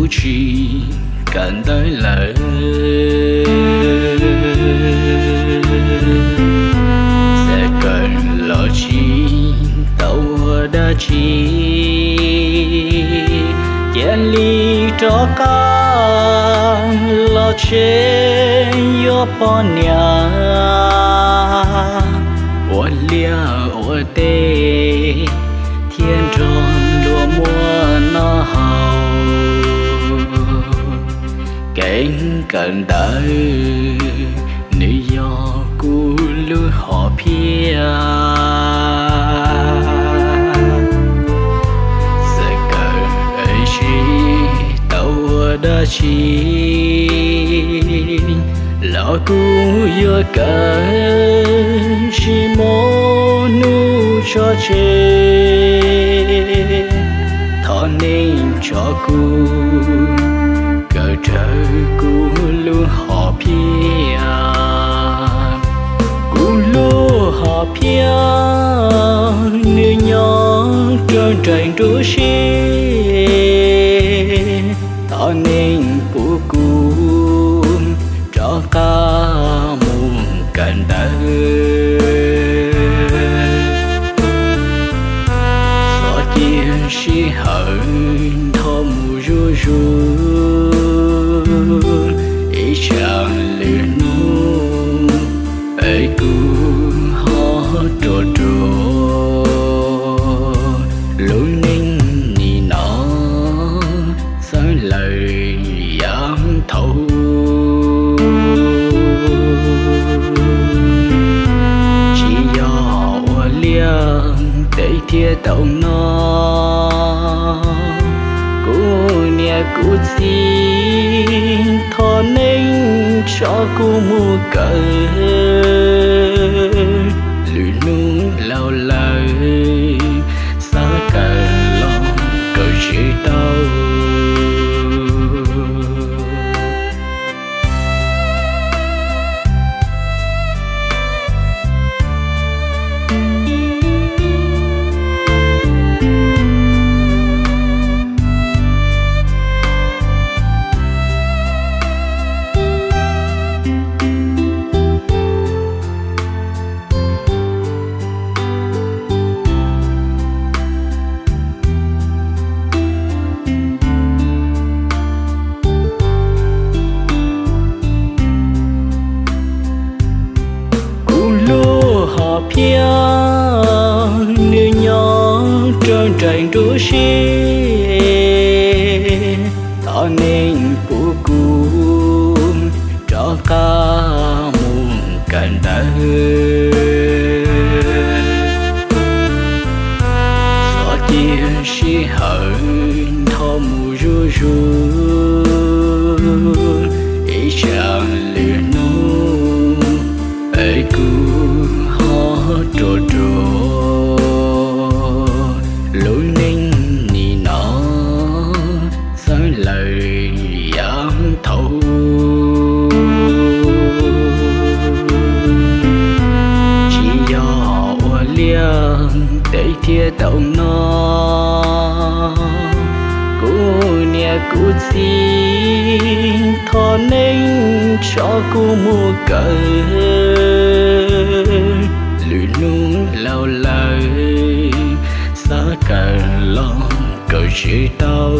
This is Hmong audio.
tsis kawm ntawv lawm, txawm kawm los tsis tau ua dab tsi, cia li rov qab los tsev yuav poj niam, ua liaj ua teb thiab nrog luag muaj noj haus. Kev kawm ntawv nws yog kuv lub hom phiaj, txawm kawm tsis tau ua dab tsi los kuv yuav kawm tsis muaj hnub tso tseg. Thov nej tso kuv kawm raws kuv lub hom phiaj. Kuv lub hom phiaj nws nyob raws nraim nruab siab, thov nej pub kuv rov qab mus kawm ntawv. Txhob cia sij hawm nrho mus zuj zus, ib tsam lwm hnub es kuv ho ruam ruam. Lub neej nim no txawv lawm yav thaud, tsis yog ua liaj teb thiab tau noj. Kuv niam kuv txiv, thov nej tso kuv mus kawm, lwm hnub laus lawm xav kawm los kawm tsis tau. Kuv lub hom phiaj nws nyob raws nraim nruab siab, thov nej pub kuv rov qab mus kawm ntawv. Txhob cia sij hawm nrho mus zuj zus, ib tsam lwm hnub es kuv ho ruam ruam. Lub neej nim no txawv lawm yav thaud, tsis yog ua liaj teb thiab tau noj. Kuv niam kuv txiv, thov nej tso kuv mus kawm, lwm hnub laus lawm xav kawm los kawm tsis tau.